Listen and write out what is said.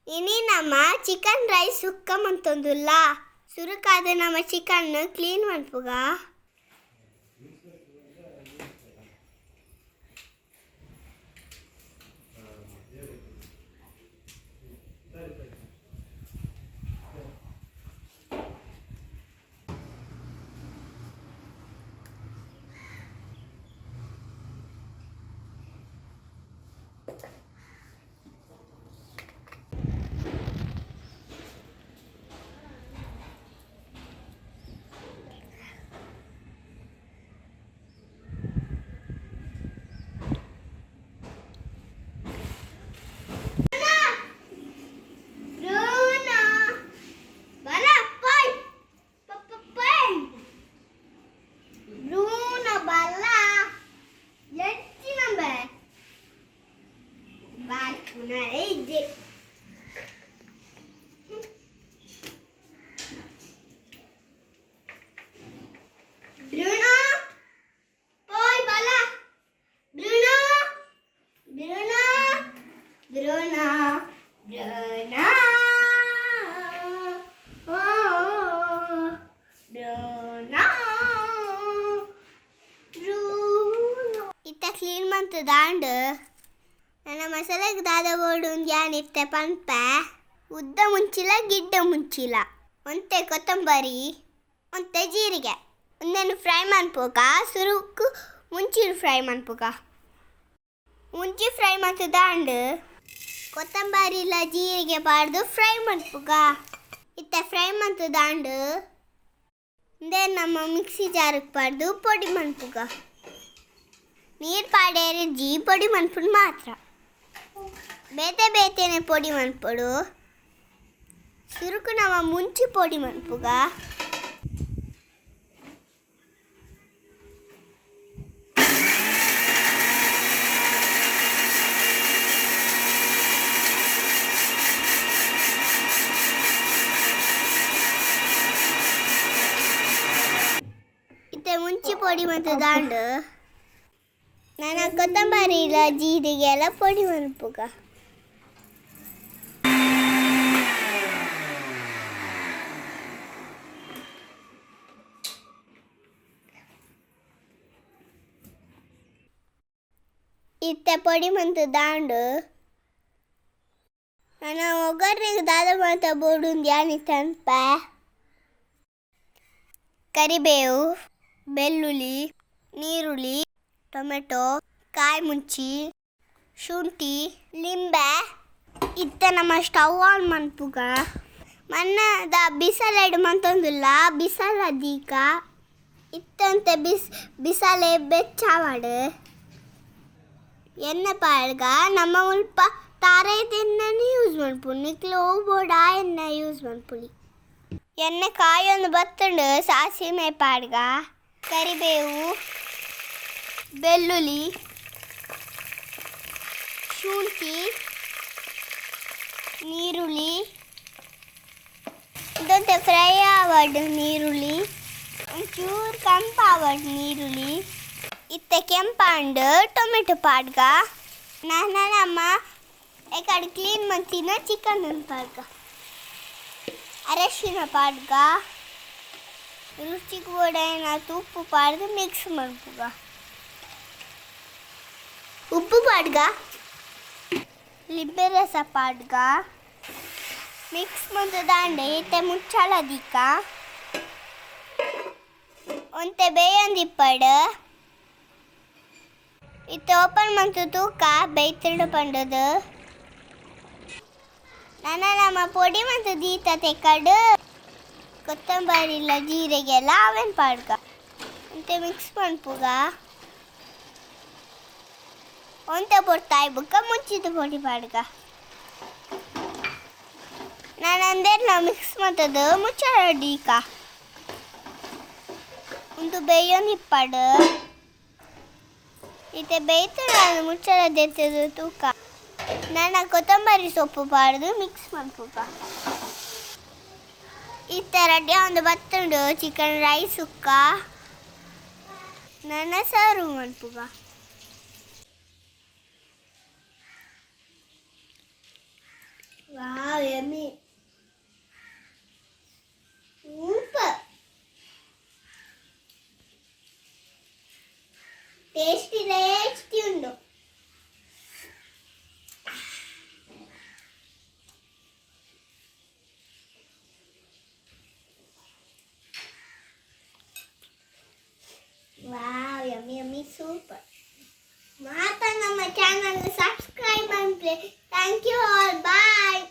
ಇನಿ ನಮ್ಮ chicken rice sukka ಮಂತೊಂದುಲ್ಲ. ಸುರುಕಾದ್ ನಮ್ಮ ಚಿಕನ್ ಕ್ಲೀನ್ ಮನ್ಪುಗ. Bruno! ಬಲ ಪೈ ಪೈ Bruno ಬಲ ಎಂಚಿನಂಬೆ ಬಾಲ್ಪುನ ಇಜ್ಜೆ. Bruno, ಪೋಯ್ ಬಲ. Bruno, Bruno, Bruno, Bruno, Bruno, Bruno. ಇತ್ತ ಕ್ಲೀನ್ ಮಂತ್ ದಾಂಡ್ ನನ್ನ ಮಸಾಲೆಗೆ ದಾದ ಬೋಡು ಯಾನ್ ಇತ್ತೆ ಪನ್ಪೆ. ಉದ್ದ ಮುಂಚಿಲ, ಗಿಡ್ಡ ಮುಂಚಿಲ, ಒಂತೆ ಕೊತ್ತಂಬರಿ, ಒಂತೆ ಜೀರಿಗೆ, ಒಂದೆನ್ ಫ್ರೈ ಮನ್ಪುಗ. ಸುರುಕು ಮುಂಚಿಲ್ ಫ್ರೈ ಮನ್ಪುಗ. ಮುಂಚಿ ಫ್ರೈ ಮಂತ್ ದಾಂಡ್ ಕೊತ್ತಂಬರಿಲ ಜೀರಿಗೆ ಪಾಡ್ದು ಫ್ರೈ ಮನ್ಪುಗ. ಇತ್ತೆ ಫ್ರೈ ಮಂತ್ ದಾಂಡ್ ಇಂದೆ ನಮ್ಮ ಮಿಕ್ಸಿ ಜಾರಿಗೆ ಪಾಡ್ದು ಪೊಡಿ ಮನ್ಪುಗ. ನೀರು ಪಾಡೇರೆ ಜೀ, ಪೊಡಿ ಮನ್ಪುಂಡು ಮಾತ್ರ. ಬೇತೆ ಬೇತೆನೆ ಪೊಡಿ ಮನ್ಪೊಡು. ಸುರುಕು ನಮ್ಮ ಮುಂಚಿ ಪೊಡಿ ಮನ್ಪುಗ. ಇತ್ತೆ ಮುಂಚಿ ಪೊಡಿ ಮಂತ್ ದಾಂಡು ನನ್ನ ಕೊತ್ತಂಬರಿ ಇಲ್ಲ ಜೀರಿಗೆ ಎಲ್ಲ ಪೊಡಿ ಮನ್ಪುಗ. ಇತ್ತೆ ಪೊಡಿ ಮಂತ್ ದಾಂಡು ನನ್ನ ಒಗ್ಗರಣೆಗೆ ದಾದ ಮಾತ ಬೋಡು ಯಾನಿ ತನ್ಪೆ. ಕರಿಬೇವು, ಬೆಳ್ಳುಳ್ಳಿ, ನೀರುಳ್ಳಿ, ಟೊಮೆಟೊ, ಕಾಯಿ ಮುಂಚಿ, ಶುಂಠಿ, ಲಿಂಬೆ. ಇತ್ತೆ ನಮ್ಮ ಸ್ಟವ್ ಆನ್ ಮನ್ಪುಗ. ಮನ್ನದ ಬಿಸಲೆಡ್ ಮಂತೊಂದುಲ್ಲ, ಬಿಸಲ ದೀಕ. ಇತ್ತಂತೆ ಬಿಸ್ ಬಿಸಲೆ ಬೆಚ್ಚಾವಡ್ ಎಣ್ಣೆ ಪಾಡ್ಗ. ನಮ್ಮ ಮುಲ್ಪ ತಾರಾಯಿದ ಎಣ್ಣೆನೆ ಯೂಸ್ ಮನ್ಪುನು. ನಿಕ್ಲು ಒವು ಬೋಡ ಆ ಎಣ್ಣೆ ಯೂಸ್ ಮನ್ಪೊಲಿ. ಎಣ್ಣೆ ಕಾಯೊಂದು ಬತ್ತುಂಡು, ಸಾಸಿವೆ ಪಾಡ್ಗ, ಕರಿಬೇವು, ಬೆಳ್ಳುಳ್ಳಿ, ಶುಂಠಿ, ನೀರುಳ್ಳಿ. ಇದೊಂತೆ ಫ್ರೈ ಆವಡ್. ನೀರುಳ್ಳಿ ಒಂಚೂರು ಕೆಂಪಾವಡ್. ನೀರುಳ್ಳಿ ಇತ್ತೆ ಕೆಂಪಾಂಡ್, ಟೊಮೆಟೊ ಪಾಡ್ಗ. ನನ್ನ ನಮ್ಮ ಎಕಡೆ ಕ್ಲೀನ್ ಮಂತಿನ ಚಿಕನ್ ಪಾಡ್ಗ, ಅರಶಿನ ಪಾಡ್ಗ, ರುಚಿಗೆ ಬೋಡಾಯಿನ ಉಪ್ಪು ಪಾಡ್ದು ಮಿಕ್ಸ್ ಮನ್ಪುಗ. ಉಪ್ಪು ಪಾಡ್ಗ, ಲಿಂಬೆ ರಸ ಪಾಡ್ಗ, ಮಿಕ್ಸ್ ಮಂತುದಾಂಡ್ ಇತ್ತೆ ಮುಚ್ಚಾಳ ದೀಕ. ಒಂತೆ ಬೇಯೊಂದಿಪ್ಪಡ್. ಇತ್ತೆ ಓಪನ್ ಮಂತು ತೂಕ ಬೇಯ್ತುಂಡು ಪಂಡುದು. ನನ್ನ ನಮ್ಮ ಪೊಡಿ ಮಂತು ದೀತ ತೆಕ್ಕಡು ಕೊತ್ತಂಬರಿ ಇಲ್ಲ ಜೀರಿಗೆ ಎಲ್ಲ ಅವೆನ್ ಪಾಡ್ಗ, ಒಂತೆ ಮಿಕ್ಸ್ ಮನ್ಪುಗ. ಒಂತೆ ಪೊರ್ತಾಯಿ ಬುಕ್ಕ ಮುಚ್ಚಿದ ಪೊಡಿ ಪಾಡ್ಗ. ನಾನು ಅಂದೇರ್ನ ಮಿಕ್ಸ್ ಮಂತುದು ಮುಚ್ಚಳ ದೀಕ. ಉಂದು ಬೇಯೊಂದಿಪ್ಪಡ್. ಇತ್ತೆ ಬೇಯ್ತುಂಡ, ಮುಚ್ಚಳ ದೆತ್ತುದು ತೂಕ. ನನ್ನ ಕೊತ್ತಂಬರಿ ಸೊಪ್ಪು ಪಾಡ್ದು ಮಿಕ್ಸ್ ಮನ್ಪುಗ. ಇತ್ತೆ ರೆಡಿ ಒಂದು ಬತ್ತುಂಡು ಚಿಕನ್ ರೈಸ್ ಸುಕ್ಕ. ನನ್ನ ಸರ್ವ್ ಮನ್ಪುಗ. Wow, yummy. Super. Tasty tasty ಉಂಡು. Wow, yummy yummy super. ಮಾತ ನಮ್ಮ ಚಾನಲ್ ಸಬ್ಸ್ಕ್ರೈಬ್ ಮನ್ಪುಲೆ. Thank you all, bye.